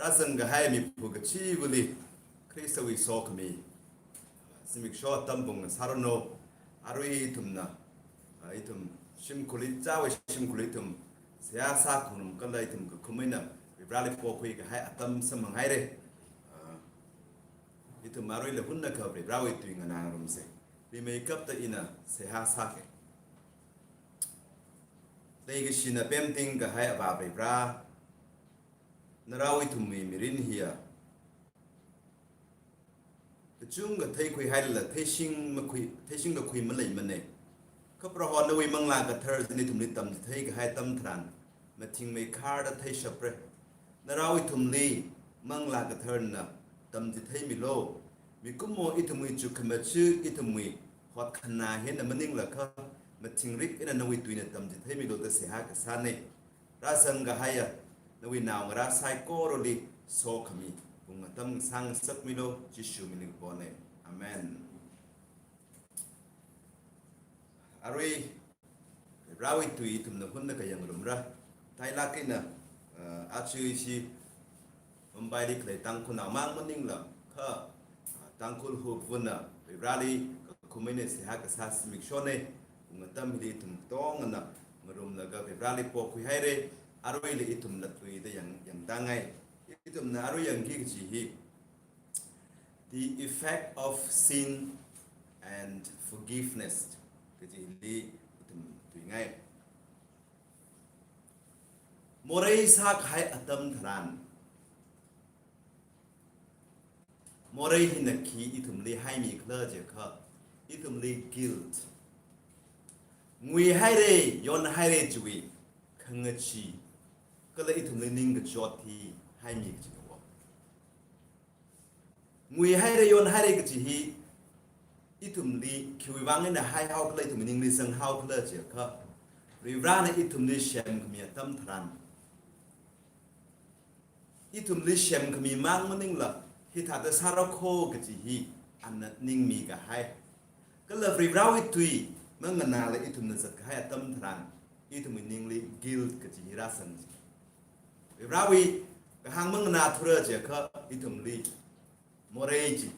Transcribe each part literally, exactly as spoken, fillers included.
Rāzang kahai miphu kachivali Khristawui sokhami zimiksho atam pung ngasāranu. Arui ithumna, ah, ithum shimkhurli, chāwui shimkhurli ithum seihā sākhangarum kala ithum kakhum eina Varivarāli pokhui kahai atam samphanghaira. Ah, ithum aruila hunnakha Varivarāwui tui nganāngarumsa. Rimeikapta ina seihā sāki. Leikashina pemting kahai Avā Varivarā, narao ithumwui mirin hiya kachungkha theikhuihailala theishing makhui, theishing kakhui maleimana. Kha Proho nawui Manglā Kathara china ithumli tamchithei kahai atam tharan, mathingmeikharda theishapra. Narao ithumli Manglā Katharana tamchitheimilu. Mikumo ithumwui chukkhamaja, ithumwui hotkhanā hina maningla kha, mathingrik eina nawui tuina tamchitheimilu da seihā kasāna. Rāzang kahaiya nawui naongarā saikorali sokhami pung atam sāngasakmilu, Jishu mingli kapona. Amen. Arui Varivarāwui tui ithumna hunnakha yangngarumra. Tailāk eina, ah, aja ishi Mumbaili khalei Tangkhulnao mang maningla kha, ah, Tangkhul huphunna Varivarāli kakhum eina seihā kasā zimikshona. Pung atam hili ithum katongana ngarumlaga Varivarāli pokhuihaira. Aruila ithum latluida yang, yangtāngai. Ithumna arui yangki kaji hi The Effect of Sin and Forgiveness kajili ithum tuingai. Morei sākahai atam tharan, morei hina khi ithumli haimikhala jiakha, ithumli guilt, nguihaira, yonhaira chiwui khangachee, kala ithumli ningkachot hi haimi kaji kaho. Nguihaira, yonhaira kaji hi ithumli khiwui vang eina haihaokhala, ithumwui ningli zanghaokhala jiakha, Varivarāna ithumli semkhami atam tharan, ithumli semkhami mang maningla, hithāda sāra kho kaji hi ana ningmi kahai. Kala Varivarāwui tui manganāla ithumna zatkahai atam tharan, ithumwui ningli guilt kaji hi rāzang ji. Varivarāwui kahāng manganāthura jiakha ithumli morei ji.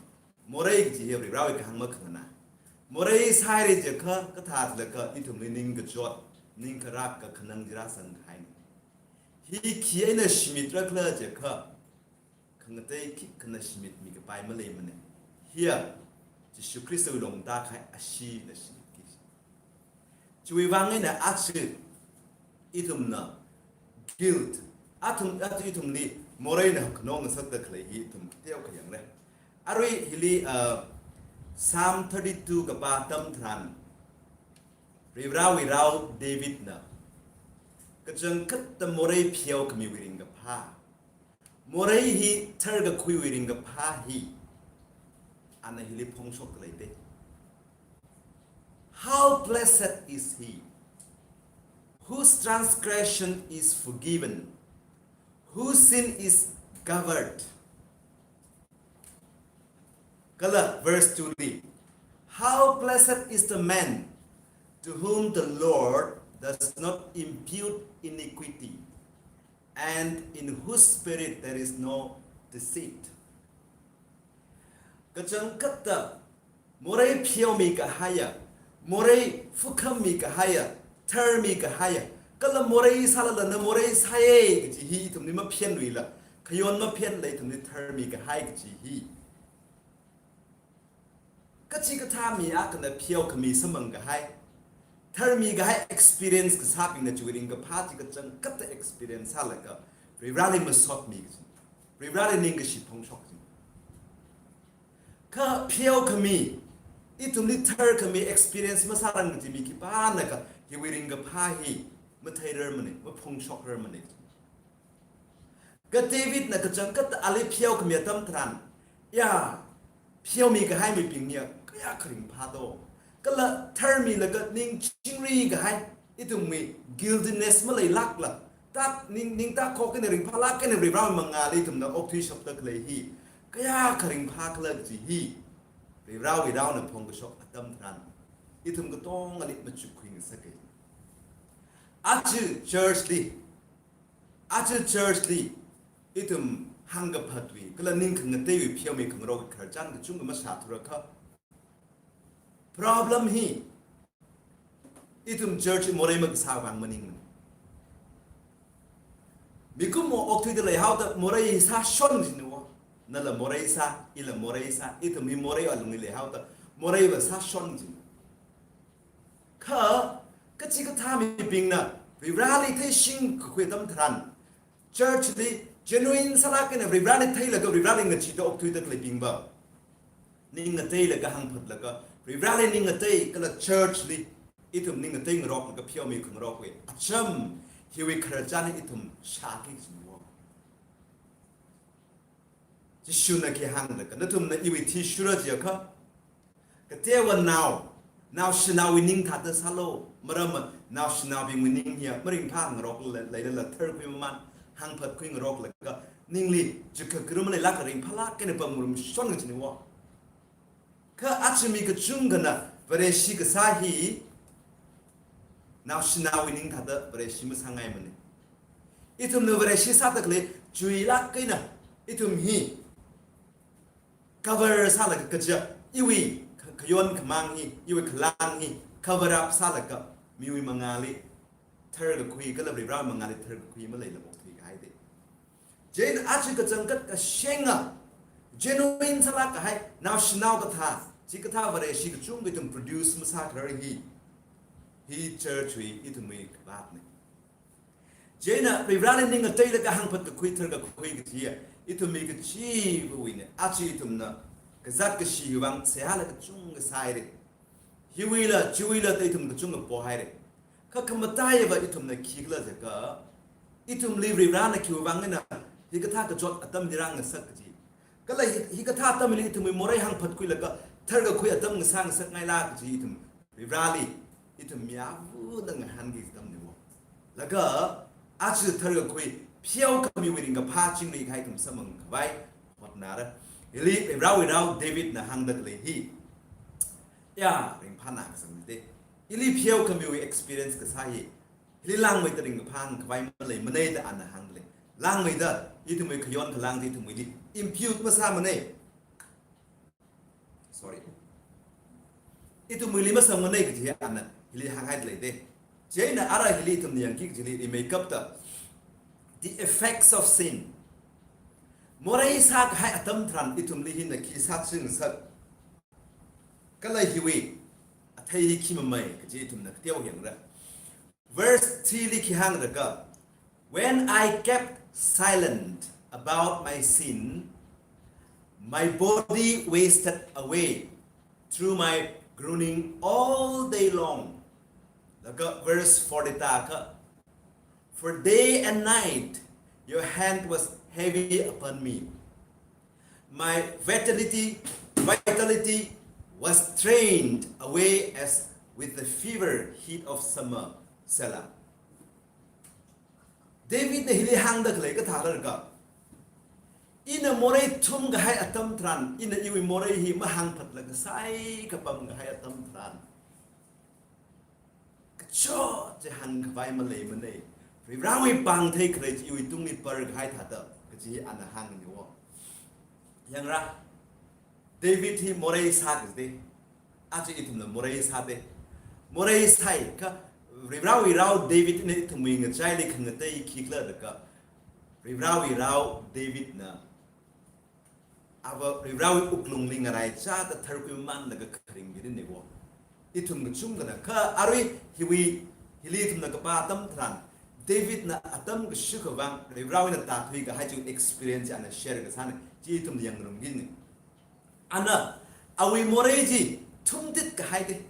Morei kaji hi Varivarāwui kahāng makhanganā. Morei sāhaira jiakha kathālakha ithumli ningkachot, ningkharāk kakhanang chi rāzang kahaina. Hi khi eina shimitra khala jiakha, khangatei khikha eina shimitmi kapai maleimana. Hiya Jishu Khristawui longda kahai asheena shimitki. Chiwui vang eina aja ithumna guilt, athum, aja ithumli moreina hakhanong ngasakda khalei hi ithum teokha yangra. Arui hili, uh, Psalm thirty-two kapā atam tharan, Varivarāwui rao Davidna kachangkhatta morei pheokhamiwui ringkaphā, morei hi tharkakhuiwui ringkaphā hi ana hili phongshok leite. How blessed is he whose transgression is forgiven, whose sin is covered. Kala verse two li, "How blessed is the man to whom the Lord does not impute iniquity, and in whose spirit there is no deceit." Kachangkhatta morei pheomi kahaiya, morei phukhammi kahaiya, tharmi kahaiya, kala morei sālala na morei sāya kaji hi ithumli maphenluila, khayon maphenla ithumli tharmi kahai kaji hi. Kachikathā mi akhana pheokhami samphang kahai, tharmi kahai experience kasābingna chiwui ringkaphā chi kachangkhatta experience sālaga, Varivarāli masotmi kaji, Varivarāli ningkashi phongshok kaji. Kha pheokhami, ithumli tharkhami experience masārang kaji mi khipānakha hiwui ringkaphā hi matheirarmana, maphongshokrarmana. Kha Davidna kachangkhatta ali pheokhami atam tharan, ya, pheomi kahai mibingna kayākha ringphā do. Kala tharmilaga ning chingri kahai, ithumwui guiltiness maleilākla, tak ning, ning tak khok eina ringphālāk eina Varivarāwui mangāli ithumna okthuishapda khalei hi kayākha ringphākhala kaji hi Varivarāwui raona phongkashok atam tharan, ithum katongali machukkhui ngasaka. Aja church li, aja church li ithum hāngkaphatwui, kala ning khangateiwui pheomei khangarok khararchan kachungkha masāthurakha, problem hi ithum church morei makasā vang maningmana. Mikumo okthuida leihaoda morei sāshon jina wo. Nala morei sā, ila morei sā, ithum hi morei alungli leihaoda moreiva sāshon jina. Kha, kachikathā mibingna Varivarali theishingkakhui atam tharan, church li genuine sālāk eina Varivarali theilaga Varivarali ngacheeda okthuida khaleibingva, ning ngateilaga hāngphatlaga, Varivarali ning ngatei kala church li ithum ning ngateingaroklaga pheomei khangarokwui acham hiwui khararchan ithum shāki jina wo. Jishuna khi hānglaga, nathumna iwui thi shura jiakha, kateowa nao, naoshinaowui ning thāda sālu, maramva naoshinaobingwui ning hiya maringphāngarok le-, leilala tharkhui mamān, hāngphatkhuingaroklaga, ningli chikha karum leilāk ringphālāk eina pamngarumshon jina wo. Kha aja mi kachungkhana Vareshi kasā hi naoshinaowui ning thāda Vareshi masāngaimana. Ithumna Vareshi sāda khalei chuilāk eina ithum hi cover sālaga kaja, iwui kha-, khayon khamāng hi, iwui khalāng hi cover up sālaga miwui mangāli tharkakhui kala Varewui mangāli tharkakhui maleila okthuikahaida. Chieina aja kachangkhat kashenga, genuine sālāk kahai, naoshinao kathā, chikathā Vareshi kachungkha ithum produce masākharar hi, hi church wui ithumwui khavātna. Chieina Varivarali ning ngateilaga hāngphatkakhui tharkakhui kajiya, ithumwui kachivawuina, aja ithumna kazāt kashi hiwui vang seihāla kachungkha sāhaira. Hiwuila, chiwuila da ithum kachungkha pohaira. Kha khamataiya va ithumna khikhala jiakha, ithumli Varivarana khiwui vang eina hikathā kachot atam hi rāngasak kaji, kala hi, hikathā atamli ithumwui morei hāngphatkhuilaga tharkakhui atam ngasā ngasakngaila kaji ithum Varivarali ithum mi avana ngahānki atamna wo. Laga aja tharkakhui pheokhamiwui ringkaphā chingri kahai ithum samphang khavai hotnara. Hili Varivarāwui rao Davidna hāngda khalei hi, ya, ringphāna kasang de. Ili pheokhamiwui experience kasā hi, hili langmeida ringkaphā hāngkhavai maleimanei da ana hāngda lei. Langmeida, ithumwui khayon khalāng chi ithumwuili impute masāmanei. Sorry. Ithumwuili masāmanei kaji ana hili hānghaida lei de. Chieina ara hili ithumna yangki kajili rimeikapta, the effects of sin. Morei sākahai atam tharan ithumli hina khi sāchingasak, kala hiwui athei hi khi mamei kaji ithumna kateo yangra. Verse three li khi hāngra kha, "When I kept silent about my sin, my body wasted away through my groaning all day long." Laga verse four li tākha, "For day and night your hand was heavy upon me. My vitality, vitality was strained away as with the fever heat of summer." Selah. Davidna hili hāngda khalei kathā khala kha, ina morei thumkahai atam tharan, ina iwui morei hi mahāngphatlaga saikapamkahai atam tharan, kachot chi hāngkhavai maleimanei. Varivarāwui pāng theikhalei chi iwui tungli parkahai thāda kaji ana hāngni wo. Yangra, David hi morei sā kaji de. Aja ithumna morei sā de. Morei sāi kha, Varivarāwui rao Davidna ithumwui ngachaili khangatei khikhala da kha, Varivarāwui rao Davidna ava Varivarāwui wuklungli ngaraichāda tharkhui mamānlaga kharing mirinei wo. Ithum kachungkhana kha arui hiwui, hili ithumna kapā atam tharan, Davidna atam kashukavang Varivarāwui eina tāthuikahai chi experience ana share kasāna, chi ithumna yangngarumkini. Ana awui morei chi thumtit kahai de.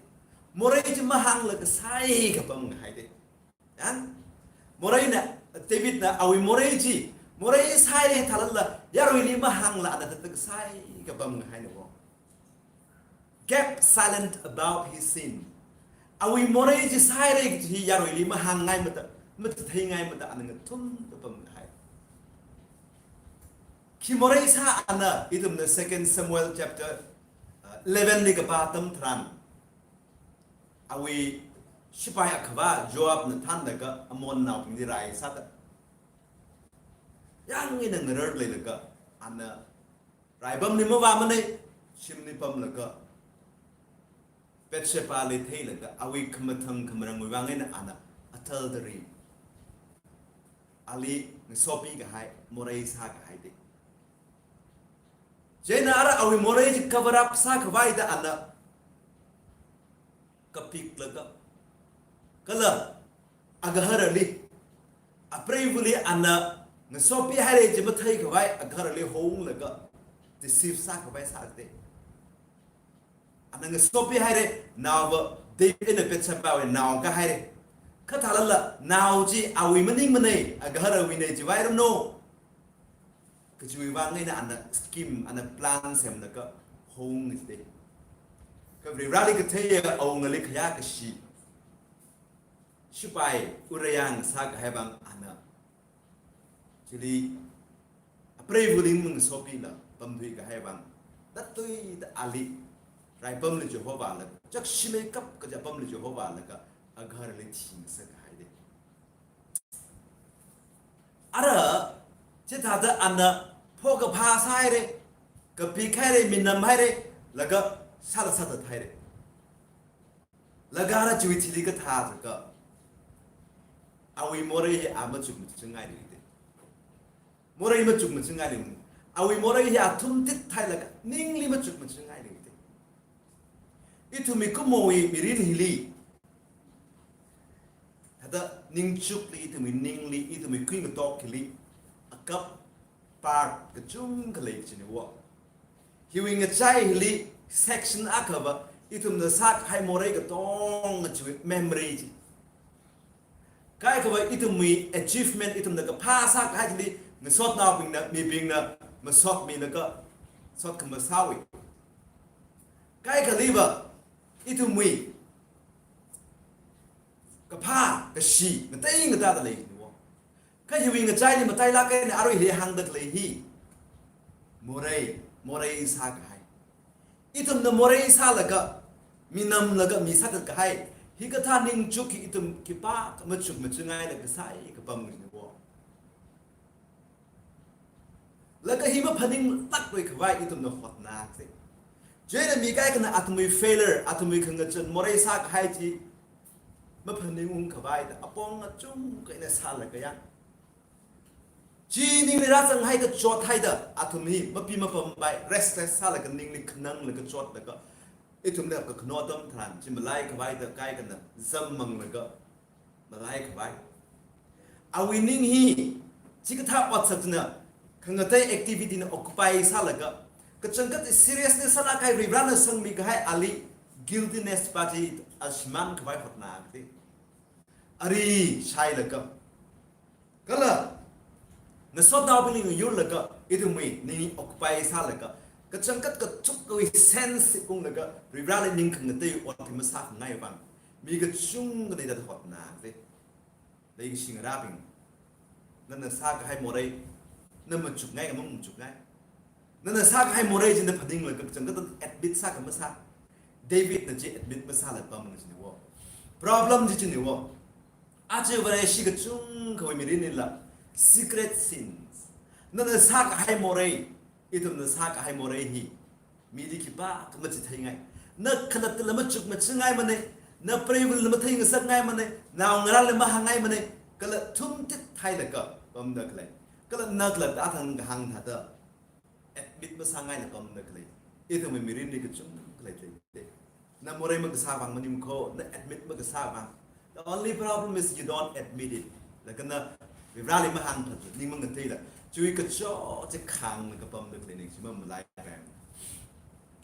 Morei chi mahānglaga saikapamkahai de. Yan? Moreina, Davidna awui morei chi, morei sāhaira thālala, yaruili mahāngla ana tātā saikapamkahaina wo. Kept silent about his sin. Awui morei chi sāhaira kaji yaruili mahāngngaimada, matatheingaimada ana ngathumda pamkahai. Khi morei sā ana, ithumna Second Samuel chapter, uh, eleven li kapā atam tharan, awui shipai akhava Joabna thānlaga Ammonnaobingli rai sāda, Yang eina ngarar leilaga, ana raipamli mavāmanei, shimli pamlaga, Bathshebali theilaga, awui khamathang khamarangwui vang eina ana adultery, ali ngasopi kahai, morei sākahai de. Chieina ara awui morei chi cover up sākhavai da ana kapiklaga, kala agaharali, apreivali ana ngasopi haire chi matheikhavai agaharali honglaga deceive sākhavai sāde. Ana ngasopi haire, naova David eina Bathshebawui nao kahaire. Kha thālala nao chi awui maningmanei, agaharawuinei chiwui rano kajiwui vang eina ana scheme, ana plan semlaga hong jide. Kha Varivarali katheiya awungali khayā kashi, shipai Uriah sākahai vang ana chili apreivali mangasopila pamthui kahai vang, tattuida ali raipamli chihovālaga, chakshimei kap kaja pamli chihovālaga, agaharali thingasak kahai de. Ara, chithāda ana phokaphā sāhaire, kapik haire, minam haire, laga sāla sāthat haire. Laga ara chiwui thili kathā jiakha, awui morei hi a machuk machungngai lei de. Morei machuk machungngai lei. Awui morei hi athum tit thailaga, ningli machuk machungngai lei de. Ithum mikumowui mirin hili, thāda ningchukli, ithumwui ningli, ithumwui khuingatok hili, akap part kachungkha lei kajinei wo. Hiwui ngachai hili section akhava, ithumna sākahai morei katonga chiwui memory chi. Kaikhava ithumwui achievement, ithumna kaphā sākahai chili, ngasotnaobingna, mibingna masotmilaga, sot khamasāwui. Kaikhaliva, ithumwui kaphā, kashi, ngatei ngatāda lei ni wo. Kha hiwui ngachaili matailāk eina arui hi hāngda khalei hi, morei, morei sākahai. Ithumna morei sālaga, minamlaga, mi sāthat kahai, hikathā ningchuk hi ithum khipākha machuk machungngaila kasai kapam ni wo. Laga hi maphaninglāklui khavai ithumna hotnāse. Chieina mi kaikhana athumwui failure, athumwui khangachon morei sākahai chi maphaningung khavai da apong achungkha eina sālaga yang, chi ningli rāzanghai kachot haida, athum hi mapi mapampai, restless sālaga ningli khananglaga chotlaga, ithumna kakhano atam tharan chi malai khavai da kaikhana zammanglaga malai khavai. Awui ning hi, chikathā otsakna, khangatei activity na occupy sālaga, kachangkhat seriousness sālāk kahai Varivarana sangmi kahai ali guiltiness pa chi ashimān khavai hotnākate. Ari shailaga, kala ngasotnaobingli ngayurlaga, ithumwui ning occupy sālaga, kachangkhat kathukwui sense unglaga, Varivarali ning khangatei ot hi masākhangai vang, mi kachungkhana hithāda hotnākate. Leikashi ngarābing, nana sākahai morei, na machukngai ka mamachukngai. Nana sākahai morei chi na phaninglaga kachangkhat admit sā ka masā. Davidna chi admit masāla pamna chine wo. Problem chi chine wo. Aja Vareshi kachungkhawui mirinlila, secret sins, nana sākahai morei, ithumna sākahai morei hi mili khipākha machitheingai. Na khalattala machuk machungngai manei, na preivala matheingasakngai manei, naongarāla mahāngngai manei, kala thumtit thailaga pamda khalei, kala na khalatta thang kahāng thāda admit masāngaila pamda khalei, ithumwui mirinli kachungkha leilei. Na morei makasā vang maningkho, na admit makasā vang. The only problem is you don't admit it. Laga na Varivarali mahāngphat, ning mangateila, chiwui kachot chi khānglaga pamda khalei ning chi mamalai rang.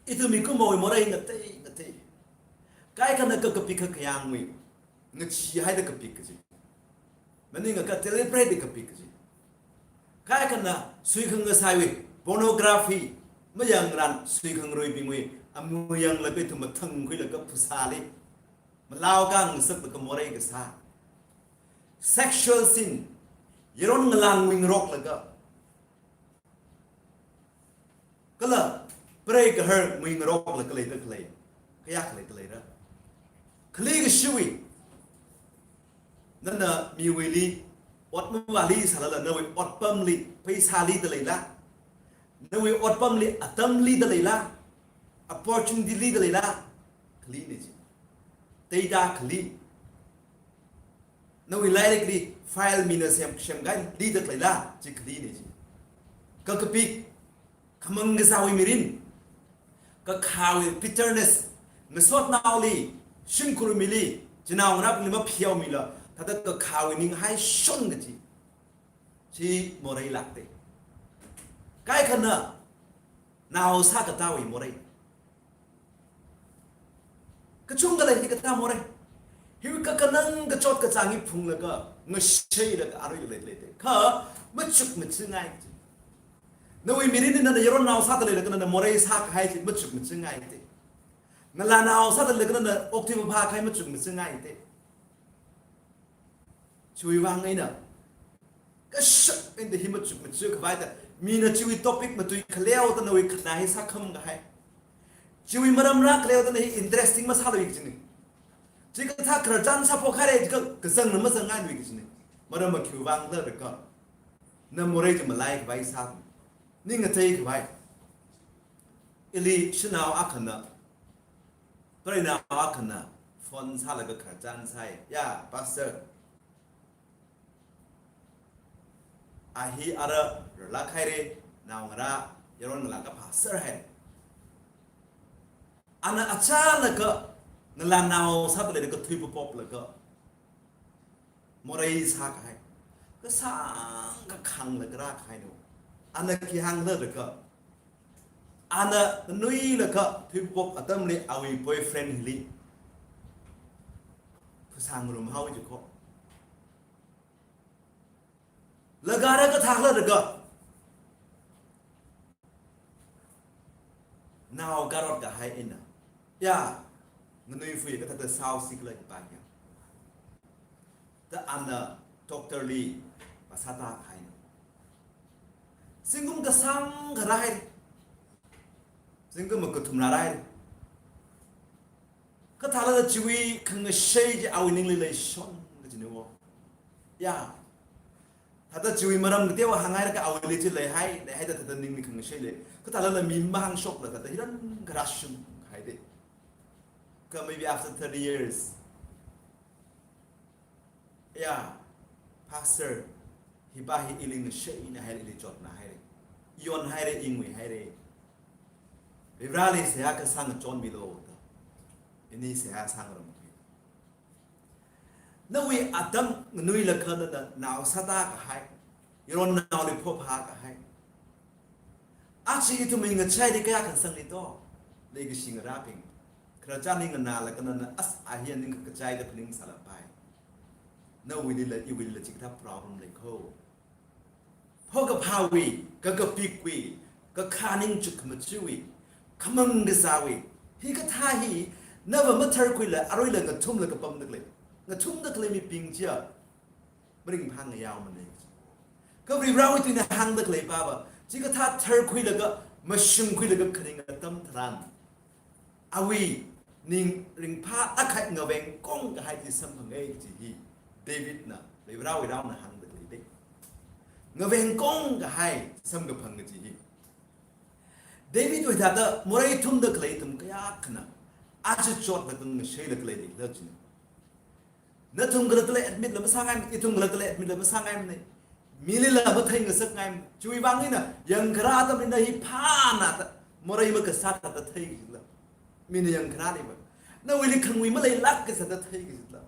Ithum mikumowui morei ngatei ngatei. Kaikhana ka kapik kakayāngwui ngacheehaida kapik kaji, maningakha deliberate da kapik kaji. Kaikhana suikhangasaiwui, pornography, mayangran suikhangaruibingwui amui yanglaga ithum mathangkhuilaga phasāli malao kangasaklaga morei kasā. Sexual sin, yaron ngalāngwui ngaroklaga, kala prei gaharwui ngaroklaga leida khalei, kayākha leida leira. Khali kashiwui, nana miwuili ot mavāli sālala, nawui otpamli, pheisāli da leila, nawui otpamli atamli da leila, opportunity li da leila, khalina chi. Teida khali. Nawui lairikli file mina sem, semkahaili da leila, chi khalina chi. Kakapik, khamang kazāwui mirin, kakhāwui bitterness, ngasotnaoli, shimkhur mili, chinaongarābingli mapheomila, thāda kakhāwui ninghai shon kaji. Chi morei lākte. Kaikhana, nao sākatāwui morei. Kachungkha lei hikathā morei. Hiwui kakhanang kachot kachāng hi phunglaga, ngasheilaga, arui lei leite. Kha, machuk machungai chi. Nawui mirinli nana yaronnao sāda leilaga nana morei sākahai chi, machuk machungaite. Ngalānao sāda leilaga nana okthui phākahai machuk machungaite. Chiwui vang eina, kashak eina hi machuk machukhavai da, mina chiwui topic matui khaleo da nawui khanā hi sākham kahai. Chiwui maram rākhaleo da na hi interesting masālui kajina. Chikathā khararchan sāphok haira jiakha kazangna mazangngailui kajina. Maram makhiwui vang da raka. Na morei chi malaikhavai sā. Ning ngateikhavai. Ili shanao akhana, preinao akhana phone sālaga khararchan sāi. Ya, Pastor, a hi ara rarlāk haira, naongarā, yaron ngalā kaphā sār haira. Ana achālaga, ngalānao sāda leilaga thuipapoplaga, morei sākahai. Kasāngkha khānglaga rākahaina. Ana khi hāngla raka. Ana nganuilakha thuipapop atamli awui boyfriend hili phasā ngarumhao jiko. Laga rākathāla raka. Nao garot kahai eina. Ya, nganui fui kathāda sāosi khala ba ya. Da ana doctor li phasā tākahaina. Zingkum kasāngkha rāhai. Zingkum makathum rāhai. Kathālala chiwui khangashei chi awui ningli leishon kajina wo. Ya. Thāda chiwui maram kateowa hānghailaga awuili chi leihai, leihaida thāda ningli khangashei lei. Kathālala mi mahāngshokla thāda hirankha rāshunghaide. Kha maybe after thirty years. Ya, Pastor, hipa hi ili ngasheina haira, ili chotna haira. Iyon haira, ingui haira. Varivarāli seihā kasāng chonmilu da. Ini seihā sāngarumkhui. Nawui atam nganuilakha nana nao sātākahai, yaronnaoli phophākahai. Aja ithumwui ngachaili kayākha sangli to, leikashi ngarābing. Khararchan hi nganālaga nana as a hi ningkachai da phaningsālapai. Nawuilila iwuilila chikathā problem lei kho. Phokaphāwui, kakapikwui, kakhā ningchuk khamachiwui, khamang kazāwui, hikathā hi nava matharkhuila, aruila ngathumla kapamda khalei, ngathumda khalei mibing chiya maringphā ngayaomana. Kha Varivarāwui tuina hāngda khalei pava, chikathā tharkhuilaga, mashungkhuilaga kharing atam tharan, awui ning ringphā akha ngaveng kong kahai chi samphanga kaji hi Davidna, Varivarāwui raona hāngda khalei dei. Ngaveng kong kahai samkaphang kaji hi. Davidwui thāda morei thumda khalei ithum kayākhana, aja chotlaga ngasheila khalei leikhala jina. Nathum khalattali admit la masāngaimana, ithum khalattali admit la masāngaimana. Milila matheingasakngaimana. Chiwui vang eina, yangkharā atamli na hi phāna da, morei makasā thāda thei kajila. Mina yangkharāliva. Nawuili khangui maleilāk kasā thāda thei kajila.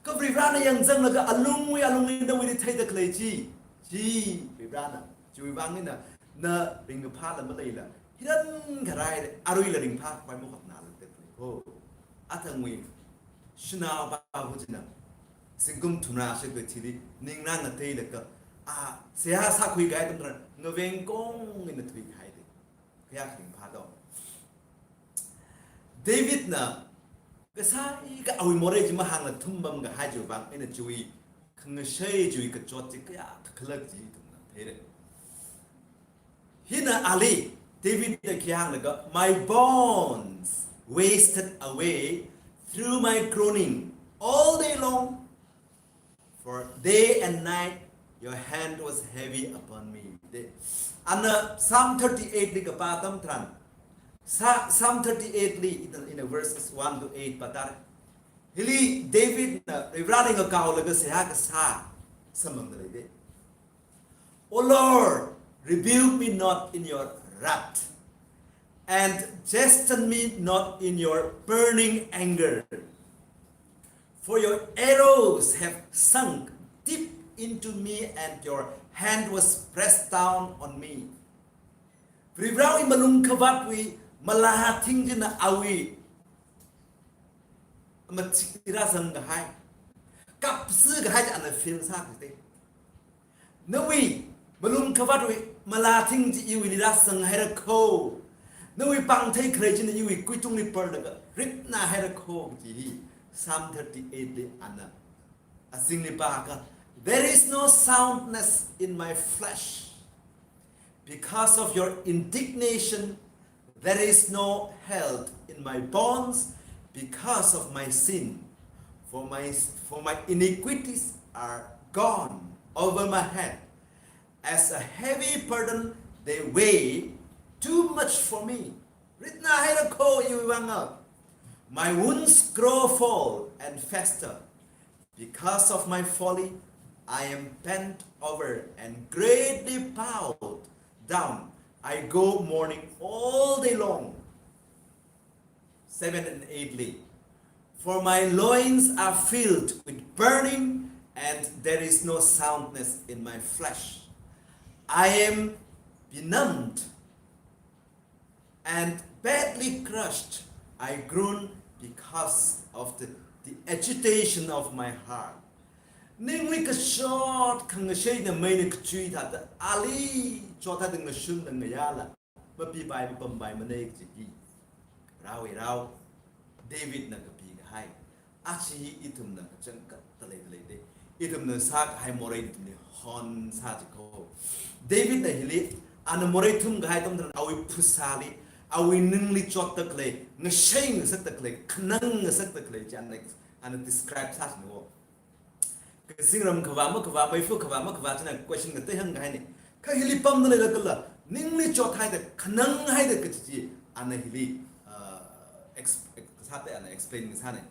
Kha Varivarāna yangzanglaga alungwui alungli nawuili theida khalei chi. Chi, Varivarāna. Chiwui vang eina, na ringkaphāla maleila, hirankha rāhaira, aruila ringphākhavai mahotnālākda khalei kho. Athangwui shanao pava china, zingkum thumrā shitwui thili, ningrang ngateilaga, a, seihā sākhui kahai atam tharan, ngaveng kong eina thuikahai dei. Kayākha ringphā do. Davidna, kasāikha awui morei chi mahāngla thumpamkahai chiwui vang eina chiwui khangashei chiwui kachot chi kayākha khalak chi ithumna theira. Hina ali, Davidna khi hānglaga, "My bones wasted away through my groaning all day long, For day and night your hand was heavy upon me. De, ana Psalm thirty-eight li kapā atam tharan, Sa-, Psalm thirty-eight li, in the, in the verses one to eight pātare. Hili David na Varivarali ngakaolaga seihā kasā samphangda lei de. O Lord, rebuke me not in your wrath, and chasten me not in your burning anger. For your arrows have sunk deep into me, and your hand was pressed down on me. Varivarawui malungkhavātwui malāthing china awui mathira zangkahai, kapsi kahai chi ana feel sāki de. Nawui malungkhavātwui malāthing chi iwuili rāzanghaira kho. Nawui pāngthei kharei china iwui kuitungli parlaga ritnāhaira kho kaji hi Psalm thirty-eight li ana azingli pākha, "There is no soundness in my flesh. Because of your indignation, there is no health in my bones because of my sin. For my, for my iniquities are gone over my head. As a heavy burden, they weigh too much for me." Ritnāhaira kho iwui vanga. "My wounds grow foul and fester. Because of my folly, I am bent over and greatly bowed down. I go mourning all day long." Seven and eight li, "For my loins are filled with burning, and there is no soundness in my flesh. I am benumbed and badly crushed. I groan because of the, the agitation of my heart." Ningli kachot khangashei na meina kachui thāda, ali chot thāda ngashun na ngayāla mapipai mapampai manei kaji hi. Rao e rao, David na kapi kahai. Achi hi ithumna kachangkhat da lei da lei de. Ithumna sākahai morei ithumli hon sā chi kho. David na hili, ana morei thumkahai atam tharan awui phasāli, awui ningli chotda khalei, ngashei ngasakda khalei, khanang ngasakda khalei chi ana, ana describe sā chi no. Kazingram khavā makhavā, meifa khavā makhavā china question ngatei hāngkahai ni. Kha hili pamda leilakhala, ningli chothaida, khananghaida kaji chi, ana hili, uh, ex-, ex-, sāda ana explain ngasāna.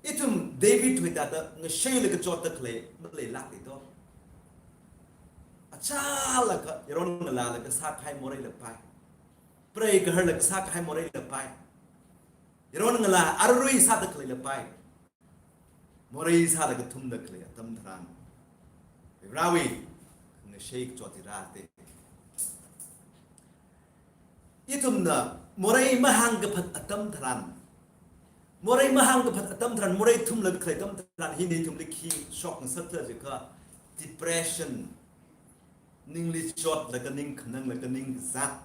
Ithum David wui thāda ngasheilaga chotda khalei maleilāk de to. Achālakha, yaron ngalālaga sākahai moreila pai. Preigaharlaga sākahai moreila pai. Yaron ngalā arui sāda khaleila pai. Morei sālaga thumda khalei atam tharan, Varivarawui ngashei kachot chi rāte. Ithumna morei mahāngkaphat atam tharan, morei mahāngkaphat atam tharan, morei thumlaga khalei atam tharan, hina ithumli khi shok ngasakta jiakha, depression, ningli chotlaga ning khananglaga ning kazā,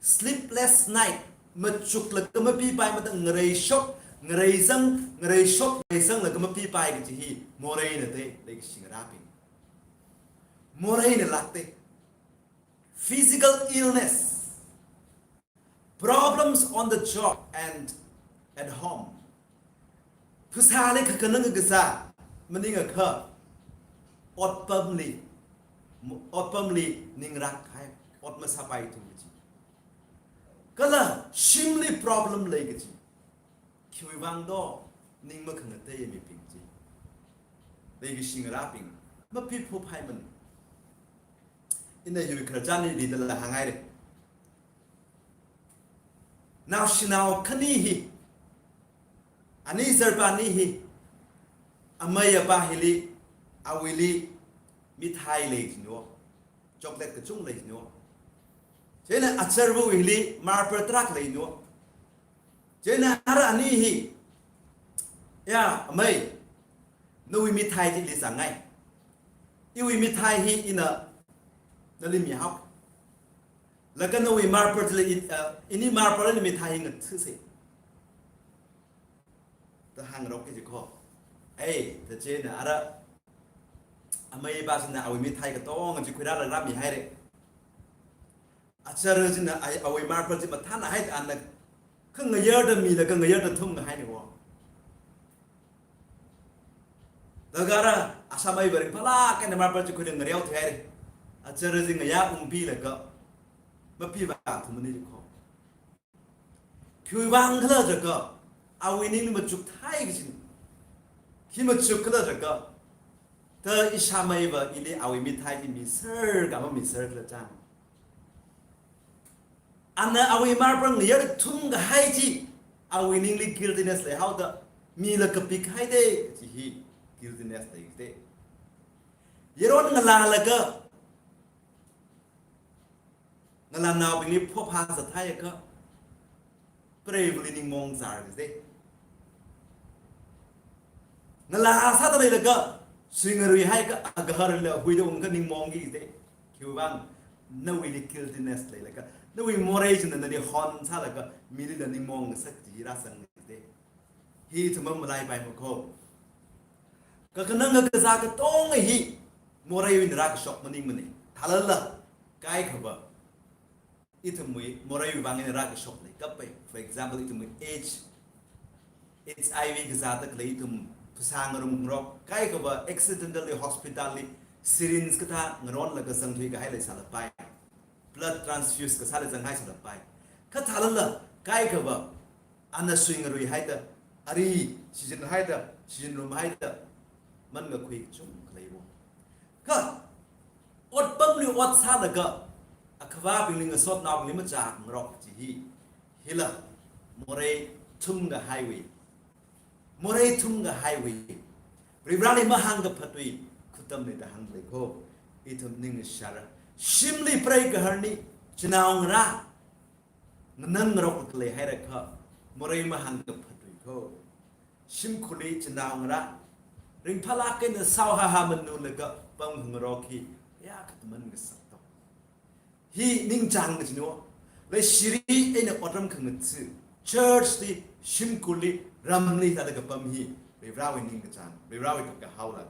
sleepless night, machuklaga mapipai, mada ngareishok, ngareizang, ngareishok, ngareizanglaga mapipai kaji hi moreina te, leikashi ngarābing. Moreina lākte. Physical illness, problems on the job and at home. Phasāli kakhanang kazā maningakha, otpamli, otpamli ningrākhai, ot masāpaithu kaji. Kala shimli problem lei kaji. Khiwui vang do, ning makhangatei mibing chi. Leikashi ngarābing, mapiphuphaiman. Ina hiwui khararchan hili dala hānghaire. Naoshinao khani hi, ani zarpa ani hi, amei apa hili, awuili mithai lei jino, chocolate kachung lei jino. Chieina azarva hili marble tarākha lei jino. Chieina ara ani hi, ya, amei, nawui mithai chili zangngai. Iwui mithai hi ina nali mihao. Laga nawui marble chili, uh, ini marble li mithai hi ngathase, da hāngrok kaji kho. Ei, da chieina ara amei apa china awui mithai katonga chi khuirālaga rāmihaire. Azarva china ai, awui marble chi mathānhai da ana khangayarda milaga ngayarda thumkahai ni wo. Laga ara, ashamaiva ringphālāk eina marpa chi khuida ngareothui haira. Achara chi ngayā ungpilaga, mapivāthumana jikho. Khiwuivang khala jiakha, awui ningli machukthai kajina. Khi machukkhala jiakha, ta ishamaiva ili awui mithai chi miser kha mamiser khala chang. Ana awui marpa ngayarthum kahai chi, awui ningli guiltiness leihaoda, mila kapik haida, chi hi guiltiness leida. Yaron ngalālaga, ngalānaobingli phophā zathaiakha, preivali ningmaong zar kajida. Ngalā sāda leilaga, suingarui haiakha, agaharla huida ungakha ningmaongki kajida. Khiwuivang, nawuili guiltiness leilaga, nawui morei china nali hon sālaga, milila ningmaong ngasak chi rāsang kajida. Hi ithum mamalaipaimana kho. Kakhanang kakazā katonga hi, moreiwui eina rākashok maningmana. Thālala, kaikhava, ithumwui moreiwui vang eina rākashok leikapai. For example, ithumwui AIDS, HIV kazāda khalei ithum phasā ngarumngarok, kaikhava accidentally hospital li syringe kathā ngaronlaga zangthui kahai leisālapai. Blood transfuse kasāla zanghai sālapai. Kha thālala, kaikhava, ana suingarui haida, ari shichin haida, shichinrum haida, mangakhui kachungkha leiwo. Kha, otpamli ot sālaga, akhavābingli ngasotnaobingli machāngarok chi hi, hila, morei thumkahaiwui. Morei thumkahaiwui. Varivarali mahāngkaphatwui, khutamna da hānglei kho, ithum ningshāra. Shimli preigahar ni, chinaongarā, nganangngarok khalei hairakha, morei mahāngkaphatwui kho. Shimkhurli chinaongarā, ringphālāk eina saohaha manulaga pamngarok hi, ya kataman ngasak to. Hi ningchāng kajina. Leishiri eina otram khangatha, church li, shimkhurli, ramli thāda kapam hi, Varivarawui ningkachāng, Varivarawui kakahaolāk.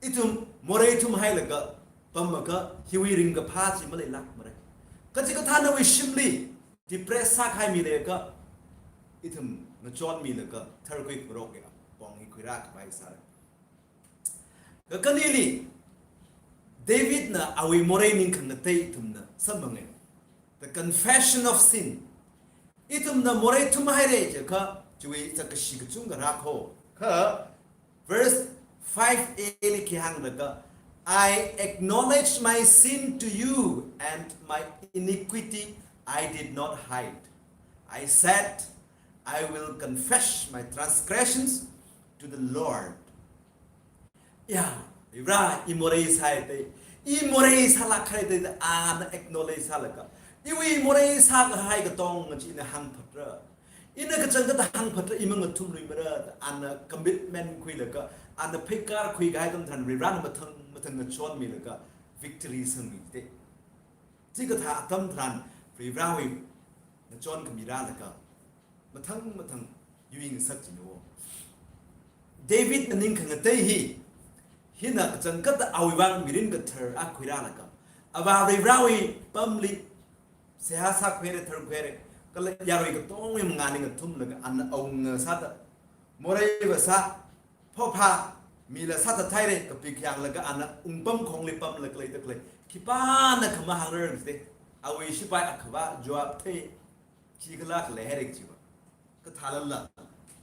Ithum morei thumhailaga pamakha hiwui ringkaphā chi maleilākmara. Kachikathānawui shimli depress sākahai mi leiakha, ithum ngachonmilaga tharkhuingarokki apong hi khuirākhavai sāra. Kakhaneli, Davidna awui morei ningkhangatei ithumna samphanga. The confession of sin. Ithumna morei thumhaira jiakha, chiwui sākashi kachungkha rākho. Kha, verse five A li khi hānglaga, "I acknowledge my sin to you, and my iniquity I did not hide. I said, I will confess my transgressions to the Lord." Ya, Varivara, i morei sāi te, i morei sālākkahai te, ana acknowledge sālaga, iwui morei sākahai katonga chi ina hāngphatra. Ina kachangkhatta hāngphatra, i mangathumluimara, ana commitment khuilaga, ana pheikar khuikahai atam tharan Varivarana mathang mathang ngachonmilaga, victory sangmi te. Chikathā atam tharan Varivarawui ngachonkhami rālaga, mathang mathang yuingasak jina. Davidna ningkhangatei hi, hina kachangkhatta awui vang mirin kathar akha khuirālaga, Avā Varivarawui pamli seihā sākhuira, tharkhuira, kala yarui katongawui mangāli ngathumlaga ana awunga sāda, moreiva sā, phophā, mila sāthathaira, kapik yanglaga ana wungpamkhongli pamlaga leida khalei, khipānakha mahāngrarmara te, awui shipai akhavā Joab thei, khikhalā khalei haira kajiva. Kha thālala,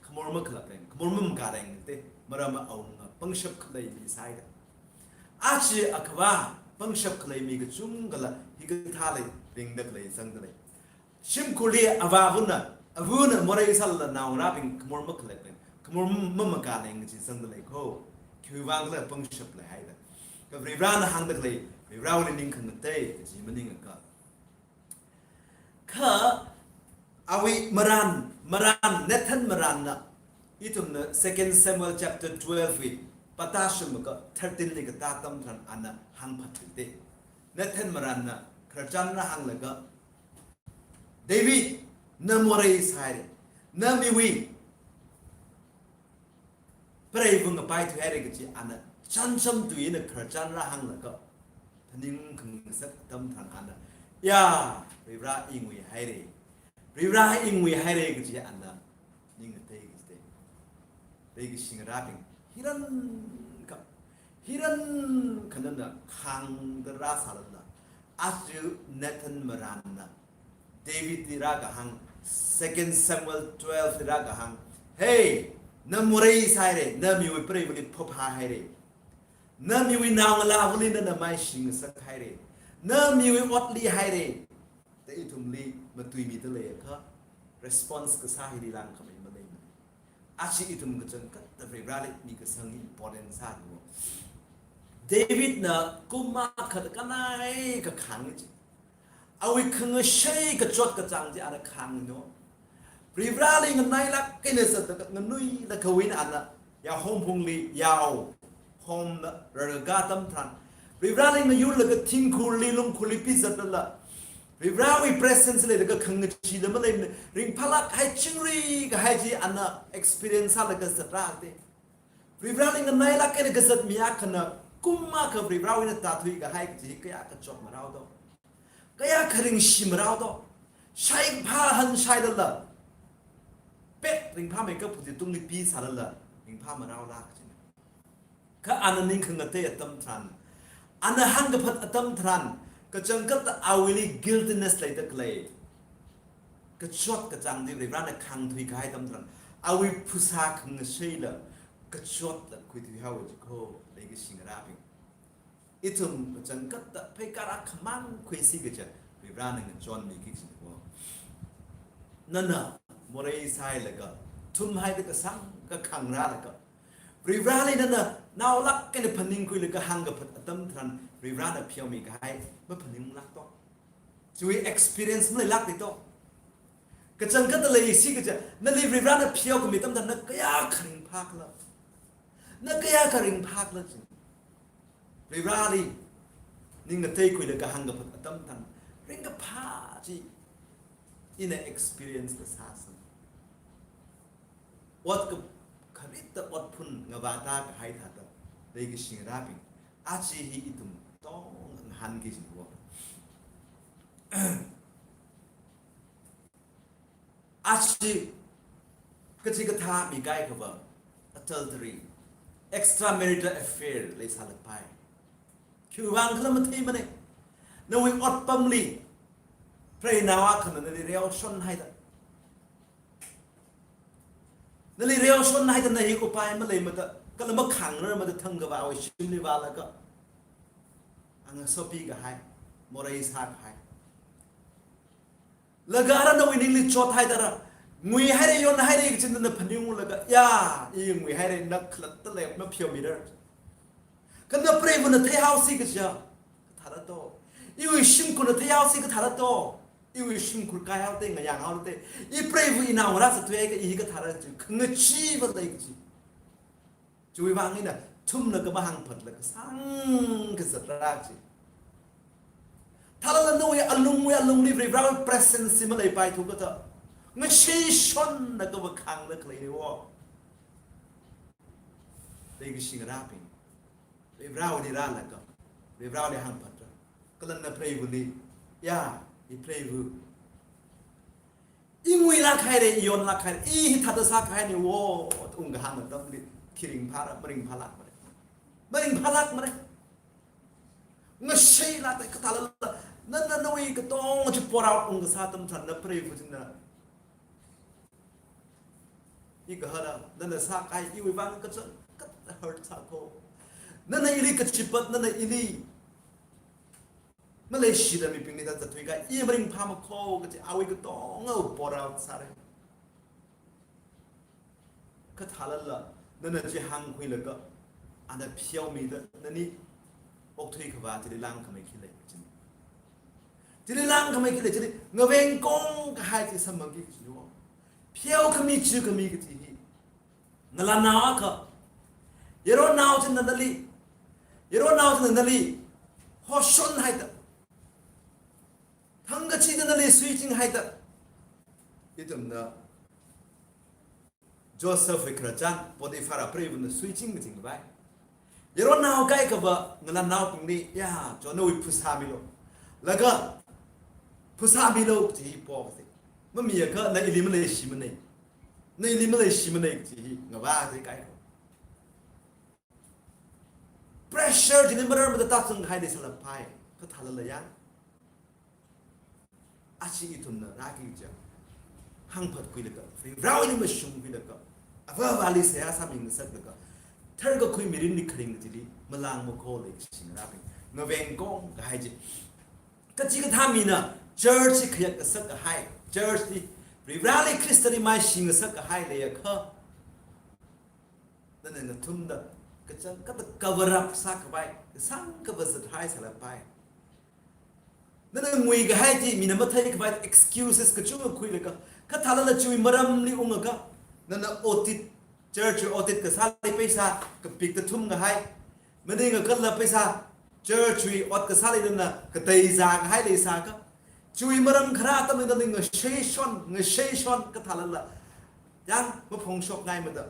khamor makhalāpreng, khamor mamakāpreng te, maramva awunga pangshap khalei mi sāhaida. Aja akhavā pangshap khalei mi kachungkhala hikathāli ringda khalei zangda lei. Shimkhurli avāvana, avana morei sālala naongarābing khamor makhalāpreng, khamor mamakāpreng kaji zangda lei kho. Khiwuivang khala pangshap leihaida. Kha Varivarana hāngda khalei, Varivarawuili ningkhangatei kaji maningakha. Kha awui marān, marān, Nathan marānna, ithumna Second Samuel chapter twelve wui pātāshungakha thirteen li katā atam tharan ana hāngphathuida. Nathan marānna khararchan rāhānglaga, David, na morei sāhaira, na miwui preiva ngapaithuihaira kaji ana chānjam tui eina khararchan rāhānglaga, phaning khangasak atam tharan ana, ya, Varivara i nguihaira, Varivara i nguihaira kaji ana ningngatei kajida. Leikashi ngarābing, Hirankha, hirankha nana khāngda rāsālala, aja Nathan marānna Davidli rākahāng, Second Samuel twelve li rākahāng, "Hey, na morei sāhaire, na miwui preivali phaphahaire, na miwui naongalāvali nana maishing sāhaire, na miwui otli haire," da ithumli matuimida leiakha, response kasā hili langkhamei maleimana. Aja ithum kachangkhatta Varivarali mikasang important sāna. Davidna kum akha kanai kakhāng chi, awui khangashei kachot kachāng chi ana khāngna. Varivarali nganailāk eina zatda nganuilāk eina ana yāhomphungli yao homda rarkā atam tharan, Varivarali ngayurlaga thingkhurli lungkhurli pizatlala, Varivarawui presence leilaga khangachee da maleimana, ringphālāk kahai chingri kahai chi ana experience sālaga zatra te. Varivarali nganailāk eina kazat mi akhana kum akha Varivarawui eina tāthui kahai kaji kayākha chotmarao do, kayākha ringshimrao do. Shaiphā hanshailala, pet ringphāmeikap phuti tungli pisālala, ringphāmaraolāk china. Kha ana ning khangatei atam tharan, ana hāngkaphat atam tharan, kachangkhatta awuili guiltiness leida khalei kachot kachāng chi Varivarana khāngthui kahai atam tharan, awui phasā khangasheila kachotla khuithuihaowa jiko, leikashi ngarābing. Ithum kachangkhatta pheikar akhamang khuisi kaja Varivarana ngachonmiki kajina ko. Nana morei sāhailaga, thumhaida kasāngkha khāngrālaga, Varivarali nana naolāk eina phaningkhuilaga hāngkaphat atam tharan, Varivarana pheomi kahai maphaninglāk to. Chiwui experience maleilāk ni to. Kachangkhatta leisi kaja, nali Varivarana pheokhami atam tharan na kayākha ringphākhala, na kayākha ringphākhala chi, Varivarali ning ngateikhuilaga hāngkaphat atam tharan, ringkaphā chi ina experience kasā sāsang. Ot ka, kharitta ot phun ngavāta kahai thāda, leikashi ngarābing, aja hi ithum tong ngahānki jiko. Aja kachikathā mikahai khavā, adultery, extramarital affair leisālākpai. Khiwuivang khala matheimana. Nawui otpamli preinao akhana nali reoshon haida, nali reoshon haida, na hi upai maleimada, kala makhāngrarmada thangkhavāwui shimli vālaga, angasopi kahai, morei sākahai. Laga ara nawui ningli chothaida ara, nguihaire, yonhaire kaji nana phaningunglaga, ya, i nguihaire, na khalatta lei mapheomirar. Kha na preivana theihaosi kaja, kathāra to. Iwui shimkhurna theihaosi kathāra to. Iwui shimkhur kaihaote, ngayānghaote. I preiva inao ngarā sāthuihai ka, i hi kathāra chi, khangacheeva lei kaji. Chiwuivang eina thumna khamahāngphatla kasāngkha zatra chi. Thālala nawui alungwui alungli Varivarawui presence chi maleipaithu kata, ngasheishonna kavā khāngda khalei ni wo. Leikashi ngarābing, Varivarawuili rālaga, Varivarawuili hāngphatra. Kala na preivali, ya, i preiva, i nguilāk haire, i yonlāk haire, i hithāda sākahai ni wo, ungkahāng atamli, khi ringphāra, maringphālākmara. Maringphālākmara. Ngasheilākta kathālala, nana nawui katonga chi pour out ungkasā atam tharan na preiva china, i gahara, nana sākahai iwuivang kachangkhat hurt sāko. Nana ili kachipat, nana ili maleishida mibingli da zathuikahai, i maringphāmako kaji awui katonga pour out sāra. Kathālala, nana chi hāngkhuilaga, ana pheomida, nani okthuikhavā chili langkhamei khi lei chini. Chili langkhamei khi lei chini, ngaveng kong kahai chi samphangki kajina. Pheokhami chukhami kaji hi, ngalānao akha, yaronnao china nali, yaronnao china nali hoshon haida, thangkachida nali suiching haida, ithumna Josephwui khararchan, Potiphar preivana suiching kaching khavai, yaronnao kaikhava ngalānaobingli, ya, cho nawui phasā milo, laga phasā milo kaji hi po kaji. Mamiakha na ili maleishimana, na ili maleishimana kaji hi ngavā kaji kaikhava. Pressure chili mararmada tāzanghaida sālapai. Kathālala ya. Achi ithumna rāki kaja, hāngphatkhuilaga, Vareli mashungkhuilaga, Avāvali seihā sāmingasaklaga, tharkakhui mirinli kharing chili malāngmakho leikashi ngarābing. Ngaveng kong kahai chi, kachikathā mina church hi khayak ngasak kahai, church li, Vareli Khristali maishingasak kahai leiakha, nana ngathumda kachangkhatta cover up sākhavai, kasāngkha vāzathai sālapai. Nana ngui kahai chi mina matheikhavai excuses kachungkha khuilaga, kathālala chiwui maramli ungakha, nana audit, church audit kasāli paisa kapikta thumkahai, maningakhala paisa church wui ot kasāli nana kateizā kahai leisākha, chiwui maram kharā atamli nali ngasheishon, ngasheishon kathālala, yang maphongshokngaimada,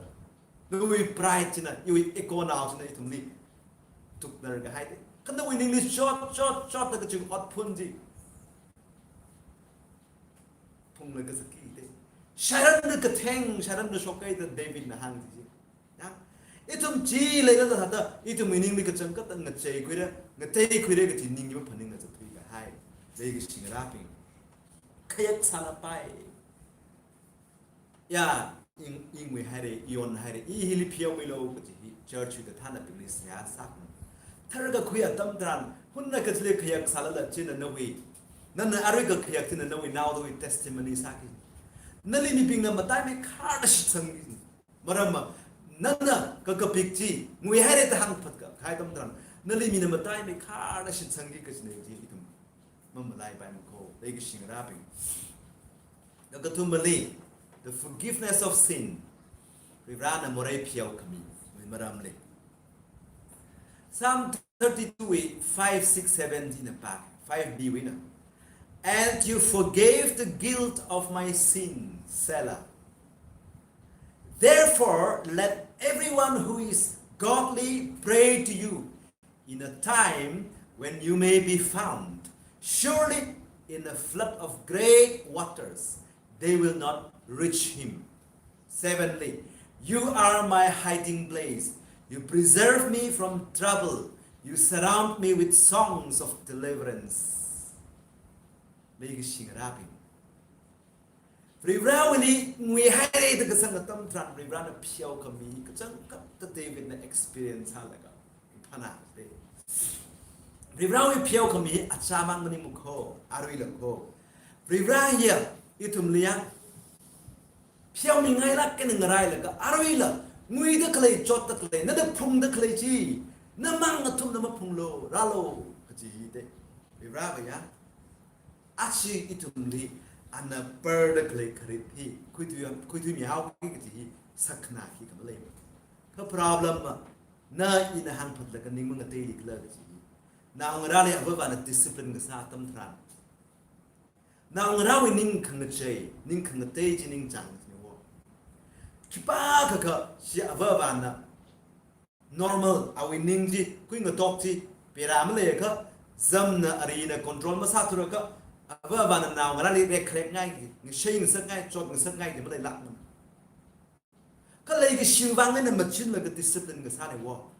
nawui pride china, iwui ego nao china ithumli tuknar kahai te. Kha nawui ningli chot, chot, chotda kachi ot phun chi phunglaga sāki te. Sharan na katheng, sharan na shokai da Davidna hāng chi. Ya? Ithum chi leilala thāda, ithumwui ningli kachangkhatta ngacheikhuira, ngateikhuira kachi ning maphaninga zathui kahai leikashi ngarābing. Khayak sālapai. Ya, i, i ngui haira, i yon haira, i hili pheomilu kachi hi church wui kathānabingli seihā sākhuilu. Tharkakhui atam tharan, hunna kachili khayak sālala china nawui, nana arui kakhayak china nawui naodawui testimony sāki. Nali mibingna mataimeikhar da shitsangki. Maramva, nana kakapik chi ngui haira da hāngphatkahai atam tharan, nali mina mataimeikhar da shitsangki kachina chi ithum mamalaipaimako, leikashi ngarābing. Kakathumali, the forgiveness of sin. Varena morei pheokhami, ngui maramli. Psalm thirty-two wui five, six, seven china pa, five B wuina. "And you forgave the guilt of my sin." Selah. "Therefore, let everyone who is godly pray to you in a time when you may be found. Surely in a flood of great waters they will not reach him." Sevenly, "You are my hiding place. You preserve me from trouble. You surround me with songs of deliverance." Leikashi ngarābing. Varewuili ngui haira da kazang atam tharan Varena pheokhami kachangkhatta Davidna experience sālaga phana te. Varewui pheokhami achāmang maningmako, aruilako. Vare hiya ithumli ya pheomingailāk eina ngarailaga, aruila nguida khalei, chotta khalei, nada phungda khalei chi, namang ngathumna maphunglu, rālu, kachi hi te. Vareva ya, achi ithumli ana perda khalei kharit hi khuithui, khuithuimihaoki kachi hi saknaki khamalei. Kha problem ma, na ina hāngphatlaga ning mangateili khala kachi hi. Naongarāli avāvana discipline kasā atam tharan, naongarāwui ning khangachei, ning khangatei chi ningchāng chine wo. Khipākhakha chi avāvana normal, awui ning chi, khuingatok chi, pera maleiakha, zamna arina control masāthurakha, avāvana naongarāli rekkharek ngai, ngashei ngasakngai, chot ngasakngai chi maleilākmana. Kha leikashiwui vang eina machinlaga discipline kasāne wo.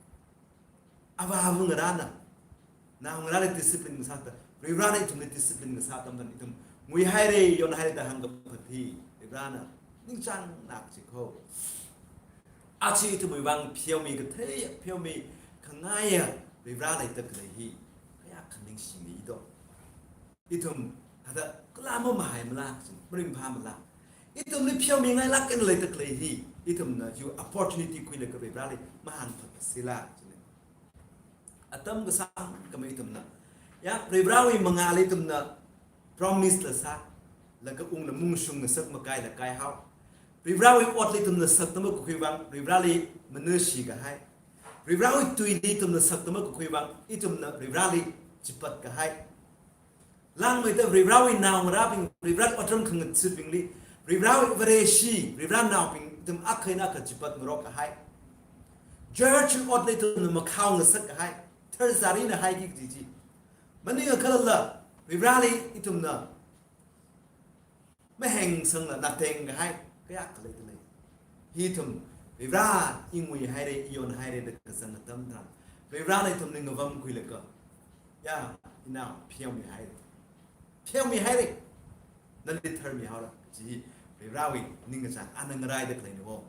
Avā avā ngarāna, naongarāli discipline kasāda, Varena ithumli discipline kasā atam tharan ithum ngui haira, yon haira da hāngkaphat hi, Varena ningchāng nak chi kho. Achi ithumwui vang pheomi kathei, pheomi khangaiya Vare leida khalei hi kayākha ningshimi do. Ithum thāda kala mamahaimala, maringphāmala. Ithumli pheomingailāk eina leida khalei hi, ithumna chi opportunity khuilaga Vareli mahāngphat sila chine. Atam kasāngkha ithumna, ya, Varewui mangāli ithumna promise la sā, laga ungna mungshung ngasak makaila kaihao. Varewui otli ithumna sakta makakhui vang, Vareli manushi kahai. Varewui tuili ithumna sakta makakhui vang, ithumna Vareli chipat kahai. Langmeida Varewui naongarābing, Varewui otram khangathutbingli, Varewui Vareshi, Varewuinaobing, ithum akha eina akha chipat ngarok kahai. Church otli ithumna makhao ngasak kahai. Tharzarina haiki kaji chi. Maningakhalala, Vareli ithumna mahengsangla nateng kahai kayākha leidalei. Hi ithum, Vare, i ngui haira, i yon haira da kazang atam tharan, Varivarana ithumli ngavamkhuilaga, ya, inao, pheomihaira. Pheomihaira. Nali tharmihaora. Chi Varivarawui ningkachāng, ana ngaraida khaleina wo.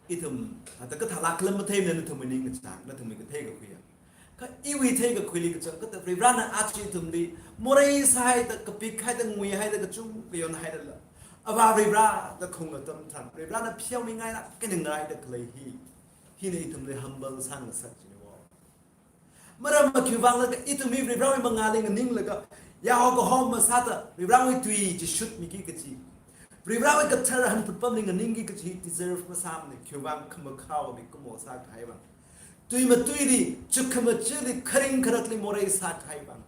Ithum, ata kathālāk khala matheimana nathumwui ningkachāng, nathumwui kathei kakhuiya. Kha iwui theikakhuili kachangkhatta Varivarana aja ithumli morei sāhaida, kapikhaida, nguihaida, kachungkha yonhaidala, Avā Varivara da khung atam tharan, Varivarana pheomingailāk eina ngaraida khalei hi, hina ithumli humble sāngasak china wo. Maramva khiwuivang laga ithum hi Varivarawui mangāli nganinglaga, yaohokahom masāda Varivarawui tui chi shutmiki kaji, Varivarawui kathar hanphut pamli nganingki kaji deserve masāmana, khiwuivang khamakhao mikumo sākahai vang. Tui matuili, chuk khamachili, kharing kharakli morei sākahai vang.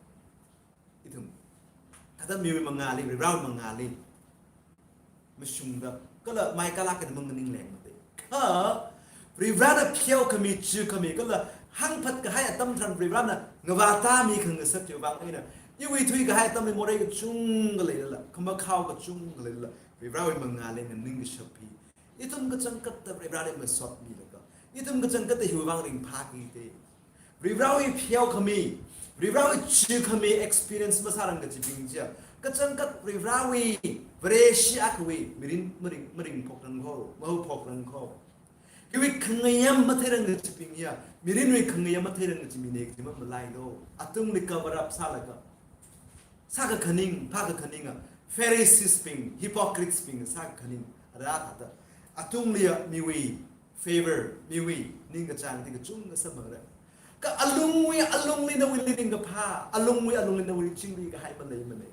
Ithum, thāda miwui mangāli, Varivarawui mangāli mashungda, kala maikālāk eina manganinglengmate. Kha Varivarana pheokhami, chukhami, kala hāngphatkahai atam tharan Varivarana ngavātāmi khangasak chiwui vang eina, iwui thuikahai atamli morei kachungkha leilala, khamakhao kachungkha leilala, Varivarawui mangāli nganingkashap hi, ithum kachangkhatta Varivarali masotmilaga, ithum kachangkhatta hiwui vang ringphākite. Varivarawui pheokhami, Varivarawui chukhami experience masārang kachibing chiya, kachangkhat Varivarawui, Vareshi akhawui mirin maring, maringphokrang kho, mahaophokrang kho. Hiwui khangayam matheirang kachibing ya, mirinwui khangayam matheirang kachi mina kaji mamalailo. Atungli cover up sālaga, sākakhaning, phākakhaninga, Pharisees bing, hypocrites bing sākakhaning, ara thāda, atungliya miwui favor, miwui ningkachāng chi kachungkha samphangra. Kha alungwui alungli nawuili ringkaphā, alungwui alungli nawuili chingri kahai maleimana.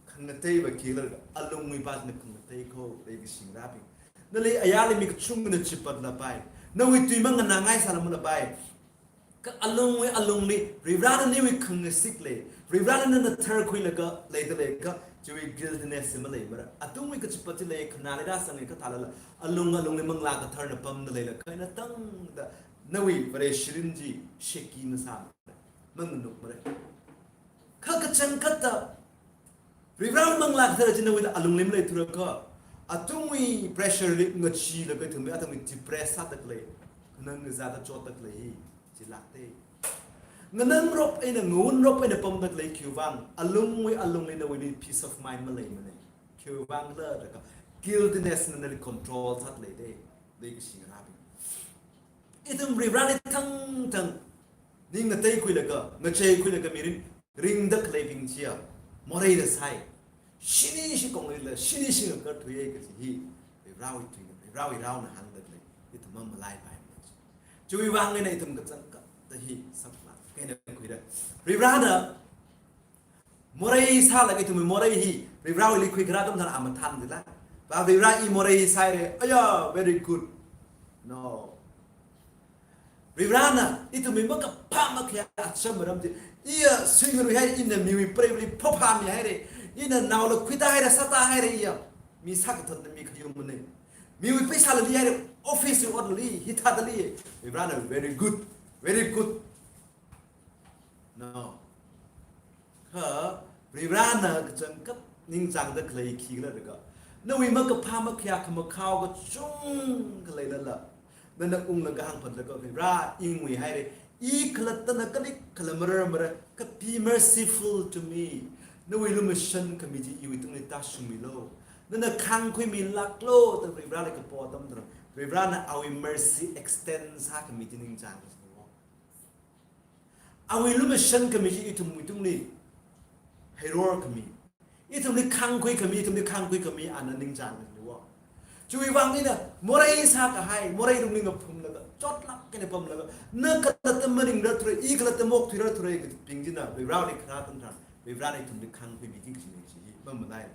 Khangateiva khikhala, alungwui pāna khangatei kho, leikashi ngarābing. Nali ayarli mi kachungkhana chipatlapai, nawui tui manganāngai sālamlapai. Kha alungwui alungli, Varivarana nawui khangasak lei, Varivarana nana tharkhuilaga leida leiakha, chiwui guiltiness hi maleimara. Atungwui kachipat chi lei, khanāli rāsangakha thālala, alung alungli Manglā Katharana pamda leilakha eina tangda nawui Vareshi mirin chi shaky masāmara, manganukmara. Kha kachangkhatta Varivarawui Manglā Kathara chi nawui alungli maleithuakha, atungwui pressure li ngacheelaga ithumwui, atungwui depress sāda khalei, nganāzāda chotda khalei hi, chilākte. Nganangrop eina, ngawunrop eina pamda khalei khiwuivang, alungwui alungli nawuili peace of mind maleimana. Khiwuivang khala jiakha, guiltiness na nali control sāda leite, leikashi ngarābing. Ithum Varivarali thangthang ning ngateikhuilaga, ngacheikhuilaga mirin ringda khaleibing chiya, moreida sai. Shini shikonglila, shini shingakar thuiya kaji hi, Varivarawui tuina, Varivarawui raona hāngda khalei, ithum mamalaipaimana. Chiwui vang eina ithum kachangkhatta hi saklāk eina khuira. Varivarana morei sālaga ithumwui morei hi Varivarawuili khuikharā atam tharan a mathān jila. Ba Varivara, i morei sāhaira, aya, very good. No. Varivarana ithumwui makaphā makhayā acham maram chi, iya suingaruihai, ina miwui preivali phophāmihaira, ina naola khuitāhaira, sātāhaira iya. Mi sākathāda mi khayumana. Miwui paisāla lihaira, office wui otla li, hithāda li. Varivarana very good, very good. No. Kha Varivarana kachangkhat ningchāngda khalei khikhala jiakha, nawui makaphā makhayā khamakhao kachungkha leilala, nana unglaga hāngphatlaga, Varivara, i nguihaira, i khalattana kali khala mararmara, kha be merciful to me. Nawui lumashan khami chi iwuitungli tāshungmilu. Nana khāngkhuimilāklu da Varivarali kapo atam tharan, Varivarana awui mercy extend sākhami chi ningchāng. Awui lumashan khami chi ithumwuitungli heiror khami, ithumli khāngkhui khami, ithumli khāngkhui khami ana ningchāng kajina wo. Chiwui vang eina morei sākahai, morei lungli ngaphumlaga, chotlāk eina pamlaga, na khalatta maringrarthura, i khalatta mokthuirarthura kajibing china Varivarali kharā atam tharan, Varivarana ithumli khāngkhuimiki kajina chi hi mamalai.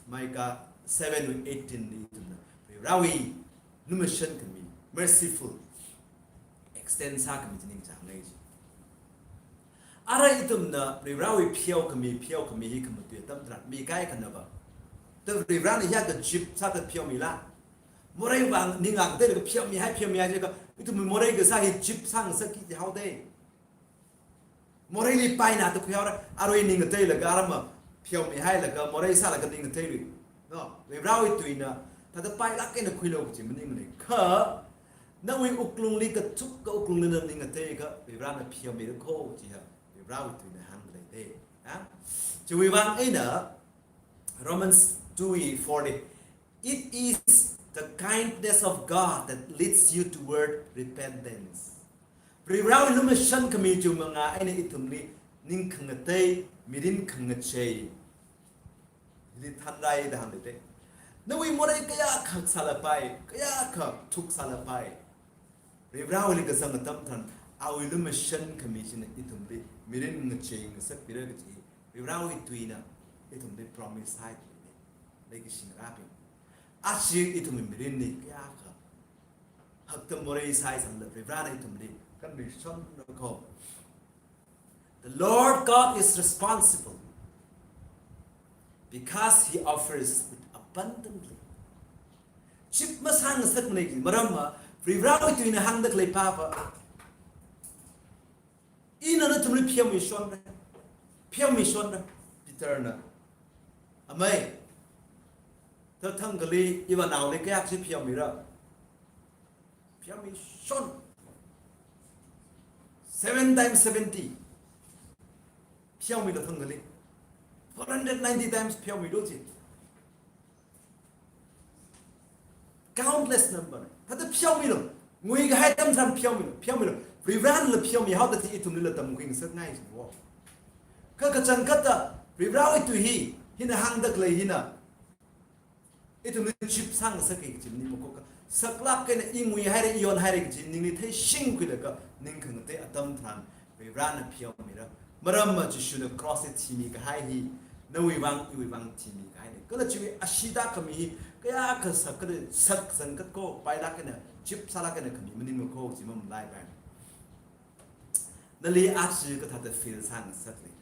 Micah seven eighteen li ithumna Varivarawui lumashan khami, merciful, extend sākhami chi ningchāngngai chi. Ara ithumna Varivarawui pheokhami, pheokhami hi khamatui atam tharan mi kaikhanava, ta Varivarana hiyākha jip sāda pheomila? Morei vang ningang teilaga pheomihai, pheomihai jiakha, ithum morei kasā hi jip sāngasakki jihaoda. Moreili paina da khuihaora, arui ning ngateilaga, arama pheomihailaga, morei sālaga ning ngateilui. No, Varivarawui tuina, thāda pailāk eina khuilu kaji maningmana. Kha, Nawui wuklungli kathuk ka wuklungli na ning ngateiakha, Varivarana pheomirakho, chiya Varivarawui tuina hāngda leide. Ha? Chiwui vang eina Romans two forty, "It is the kindness of God that leads you toward repentance." Varivarawui lumashan khami chi manga eina ithumli ning khangatei, mirin khangachei hili thanrai da hāngda leide. Nawui morei kayākha sālapai, kayākha thuk sālapai, Varivarawuili kazang atam tharan, awui lumashan khami china ithumli mirin ngachei ngasakmira kaji Varivarawui tuina ithumli promise sāhaida leide. Leikashi ngarābing, aja ithumwui mirinli kayākha haktam morei sāsangla, Varivarana ithumli khanmishonrakho. The Lord God is responsible because He offers it abundantly. Chip masāngasakmana, maramva Varivarawui tuina hāngda khalei pāva, ina nathumli pheomishonra, pheomishonra. Peterna, "Amei, thāthang kali iva naoli kayākha chi pheomira?" Pheomishon. Seven times seventy. Pheomilu thāthang kali. Four hundred ninety times pheomilu chi. Countless number. Thāda pheomilu. Nguikahai atam tharan pheomilu, pheomilu. Varivarala pheomihaoda chi ithumlila tamkhuingasakngai chi wo. Kha kachangkhatta Varivarawui tui hi, hina hāngda khalei hina ithumli chip sāngasaka kaji maningmana ko, kha saklāk eina i nguihaira, i yonhaira kaji ningli theishingkhuilaga ning khangatei atam tharan Varivarana pheomira. Maramva Jishuna cross li thimikahai hi nawui vang, iwui vang thimikahaina. Kala chiwui ashee tākhami hi kayākha sak, kala sak zangkhat ko, pailāk eina, chip sālāk eina khami maningmana ko, chi mamalaipai. Nali aja kathāda feel sāngasakli?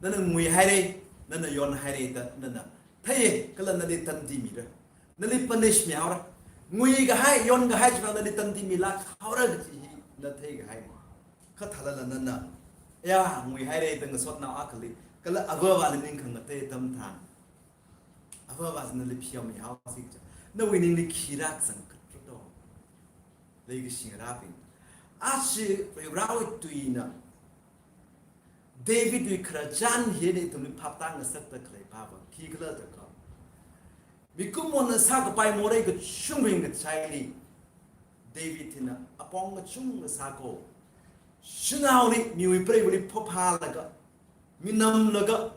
Nana nguihaira, nana yonhaira da nana theiya, kala nali tandi mira. Nali punish mihaora. Nguikahai, yonkahai chiva nali tandi milāk haora kaji hi na theikahai. Kha thālala nana, ya, nguihaira da ngasotnao akhali, kala avāvali ning khangatei atam tharan, avāva china nali pheomihaosi kaja, nawui ningli khi rāzangkhat to? Leikashi ngarābing, aja Varivarawui tuina Davidwui khararchan hi eina ithumli phap tāngasakda khalei pāva khikhala da kha, mikumona sākapai morei kachungkha ngachaili David hina apong kachungkha sāko. Shanaoli, miwui preivali phophālaga, minamlaga,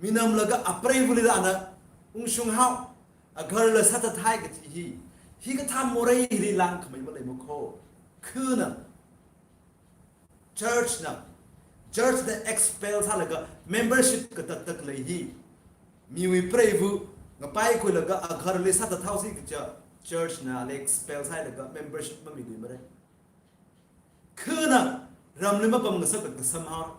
minamlaga apreivali ana ungshunghao, agharla sāthathai kaji hi, hikathā morei hili langkhamei maleimana ko. Khana, church na, church na expel sālaga membership katattak lei hi, miwui preiva ngapaikhuilaga agharli sāthathaosi kaja, church nali expel sālaga membership mamiluimara. Khana ramli mapamngasakta kasamhaora.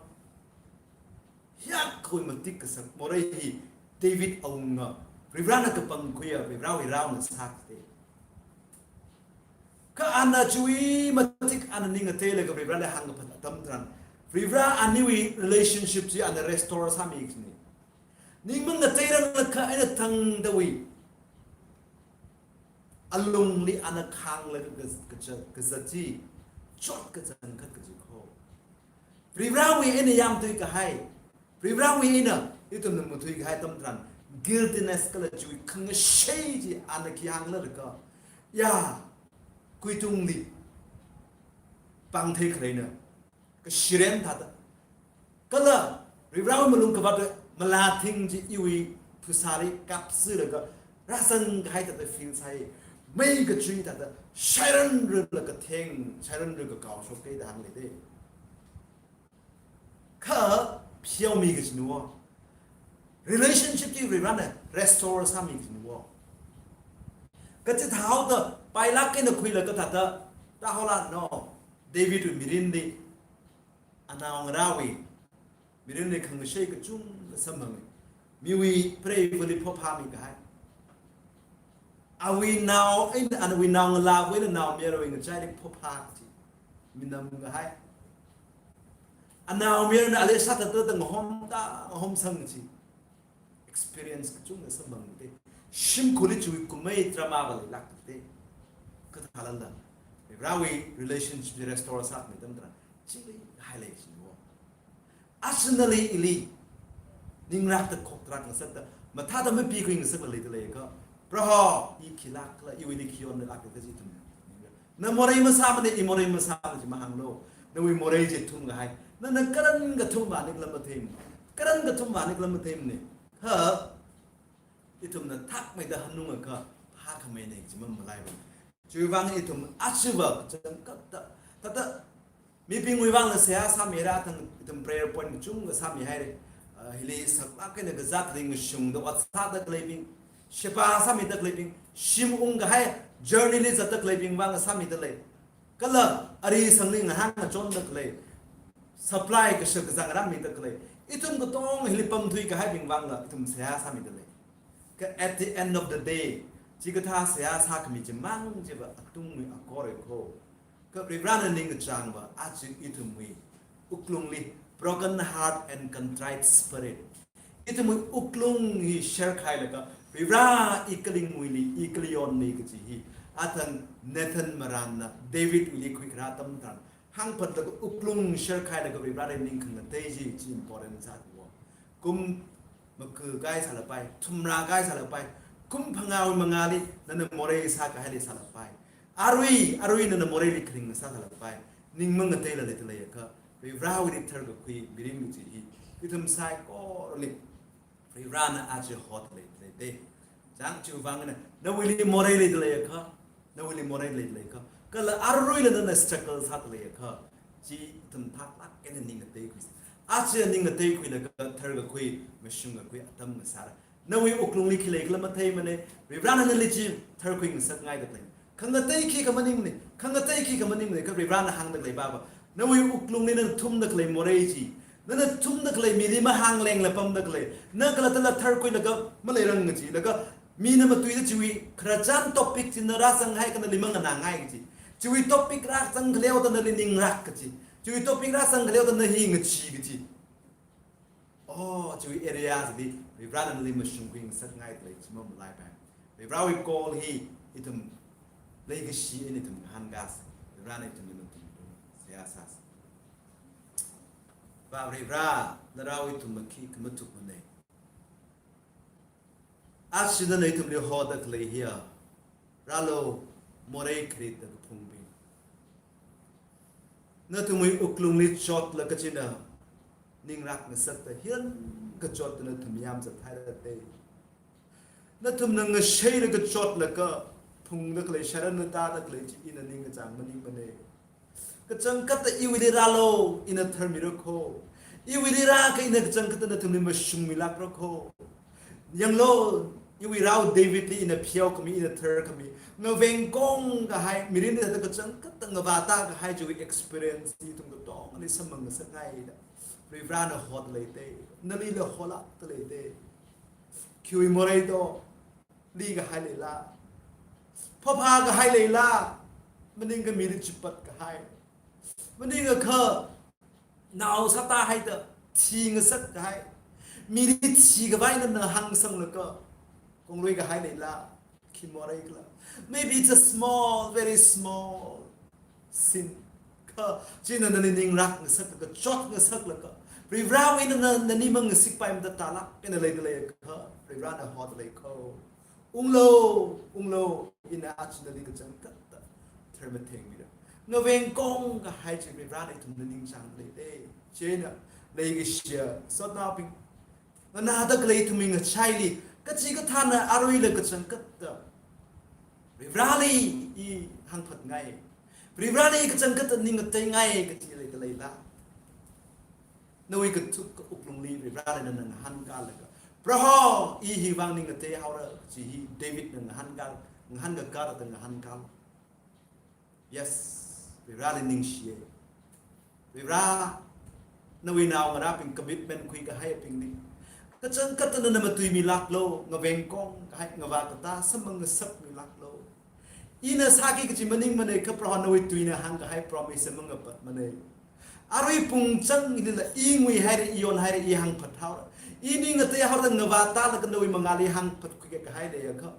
Hiyākha matik kasak morei hi David awunga, Varivarana kapangkhuiya, Varivarawui raona sākate. Kha ana chiwui matik ana ning ngateilaga Varivarali hāngkaphat atam tharan, Varivara aniwui relationship chi ana restore sāmi kajina. Ning mangateirang lakha eina thangdawui alungli ana khānglaga kaz-, kaza-, kazat chi chot kachangkhat kaji ko. Varivarawui eina yamtui kahai, Varivarawui eina ithumna muthui kahai atam tharan, guiltiness kala chiwui khangashei chi ana khi hāngla lakha, ya, kuitungli pāng theikhareina kashiren thāda, kala Varivarawui malung kavāt malāthing chi iwui phasāli kapsilaga rāzang kahai thāda feel sāi, mei kachui thāda shairanrila katheng, shairanrila kakao shokkei da hāngleide. Kha pheomi kajina wo, relationship chi Varivarana restore sāmi kajina wo. Kachithāhaoda pailāk eina khuilaga thāda tāhaola no, Davidwui mirinli, anaongarāwui mirinli khangashei kachungkha samphanga. Miwui preivali phophāmi kahai, awui nao eina, awui naongalāva eina naomayarwui ngachaili phophā chi minam kahai. Anaomayarna ali sāthatda ngahomda ngahomsang chi experience kachungkha samphangde. shimkhurli chiwui kumei drama va leilākte. Kathālala Varewui relationship restore sāmi atam tharan chili hailei siniwo. Aja nali ili ninglāk da khokrak ngasakta, mathāda mapikhui ngasakla leida leiakha, Proho, i khilākla, iwuili khi yonlākta kaji ithum. Na morei masāmane, i morei masāmane chi mahānglu. Nawui morei chi thumkahai. Nana karan kathum vānikla matheimane. Karan kathum vānikla matheimane. Kha ithumna thakmeida hanungakha phākhameine kaji mamalaiva. Chiwui vang ithum ajava kachangkhatta, thāda mibingwui vangla seihā sāmira, thang ithum prayer point kachungkha sāmihaire. Ah, hili saklāk eina kazāt ringshungda ot sāda khaleibing, sheba sāmida khaleibing, shim ungkahai journey li zatda khaleibing vang sāmida lei. Kala ari sangli ngahān ngachonda khalei, supply kashak kazang rāmida khalei, ithum katonga hili pamthui kahaibing vangla ithum seihā sāmida lei. Kha at the end of the day, chikathā seihā sākhami chimang chiva atungwui akorei kho. Kha Varivarana ningkachāngva aja ithumwui wuklungli broken heart and contrite spirit. Ithumwui wuklung hi sherkhailaga, Varivara i kalingwuili, i kali yonli kaji hi, athang Nathan marānna Davidwuili khuikharā atam tharan, hāngphatlaga wuklung sherkhailaga Varivarali ning khangatei chi, chi important sāthuwa. Kum maga kahai sālapai, thumrā kahai sālapai, kum phangāwui mangāli nana morei sākahaili sālapai, arui, arui nana moreili kharing sālapai, ning mangateila leida leiakha, Varivarawuili tharkakhui mirin kaji hi ithum saikorali Varivarana aja hotda leida leite. Chang chiwui vang eina, nawuili morei leida leiakha, nawuili morei leida leiakha, kala aruila nana struggle sāda leiakha, chi ithum thaklāk eina ningateikhui. Aja ningateikhuilaga tharkakhui, mashungkakhui atam ngasāra. Nawui wuklungli khi leikhala matheimane, Varivarana nali chi tharkhui ngasakngaida khalei. Khangatei khikha maningmane, khangatei khikha maningmane, kha Varivarana hāngda khalei baba. Nawui wuklungli nana thumda khalei morei chi, nana thumda khalei mili mahānglengla pamda khalei, na khalattala tharkhuilaga maleirang kajilaga, mina matuida chiwui khararchan topic chi na rāzanghaiakha nali manganāngai kaji. Chiwui topic rāzang khaleoda nali ninglāk kaji. Chiwui topic rāzang khaleoda na hi ngachee kaji. Oh, chiwui area chili Varivarana nali mashungkhui ngasakngaida lei chi mamalaipai. Varivarawui call hi ithum leikashi eina ithum ngahānkāsa. Varivarana ithumli mathum seihā sāsa. Vā Varivara, narao ithum makhikha mathukmane. Aja nana ithumli hoda khalei hiya, rālu, morei kharitda kaphungbing. Nathumwui wuklungli chotlaga china ninglāk ngasakta, hiyan kachotda nathum yamzat hairate. Nathumna ngasheilaga chotlaga phungda khalei, sharanna tāda khalei chi ina ningkachāng maningmane. Kachangkhatta iwuili rālu, ina tharmira kho. Iwuili rākha ina kachangkhatta nathumli mashungmilākra kho. Yanglu, iwui rao Davidli ina pheokhami, ina tharkhami, ngaveng kongkahai, mirinli thāda kachangkhatta ngavātākahai chiwui experience ithum katongali samphang ngasakngaida. Varivarana hoda leite, nalila holākda leite. Khiwui morei do, likahai leila? Phaphākahai leila? Maningakha mili chipatkahai, maningakha nao sātāhaida thi ngasakkahai, mili thikhavai nana hāngsanglaga kongluikahai leila? Khi moreikhala? Maybe it's a small, very small sin. Kha china nali ninglāk ngasaklaga, chot ngasaklaga, Varivarawui eina na, nani mangasikpaimada tālāk eina leida leiakha, Varivarana hoda lei kho. Unglu, unglu, ina aja nali kachangkhatta tharmathengmira. Ngaveng kongkahai chi Varivarana ithumli ningchāngda leite. Chieina leikashiya sotnaobing, nganāda khalei ithumwui ngachaili, kachikathāna aruila kachangkhatta Varivarali i hāngphatngai, Varivarali kachangkhatta ningateingai kaji leida leila? Nawui kathuka wuklungli Varivarali nana ngahānkālaga, Proho, i hiwui vang ningateihaora kaji hi Davidna ngahānkā, ngahānkā kara da ngahānkālu. Yes, Varivarali ningshiye. Varivara, nawui naongarābing commitment khuikahaibingli kachangkhatta nana matuimilāklu, ngaveng kongkahai, ngavā katā samphang ngasakmilāklu. Ina sāki kaji maningmane, kha Proho nawui tuina hāngkahai promise mangapatmane. Arui pung chang ilila i ngui haira, i yon haira, i hāngphat haora. I ning ngatei haora, ngavā tālaga nawui mangāli hāngphat khuikahai leiakha,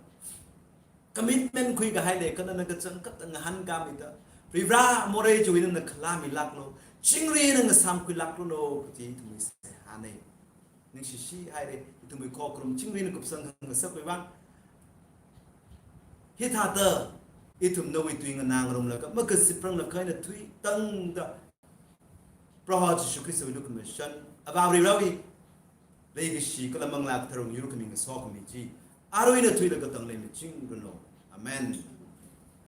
commitment khuikahai leiakha nana kachangkhat ngahānkāmida, Varivara morei chiwui nana khalāmilāklu, chingri nana samkhuilāklu no kaji ithumwui seihāna. Ningshishi haira, ithumwui khokharum chingri nana kupsang khangasakwui vang. Hithāda ithum nawui tui nganā ngarumlaga, makasipranglakha eina thuitangda Proho Jishu Khristawui lukhamashan, Avā Varivarawui leikashi kala Manglā Katharali yur khami ngasokhami chi arui eina thuilaga tangda leimachingranu. Amen.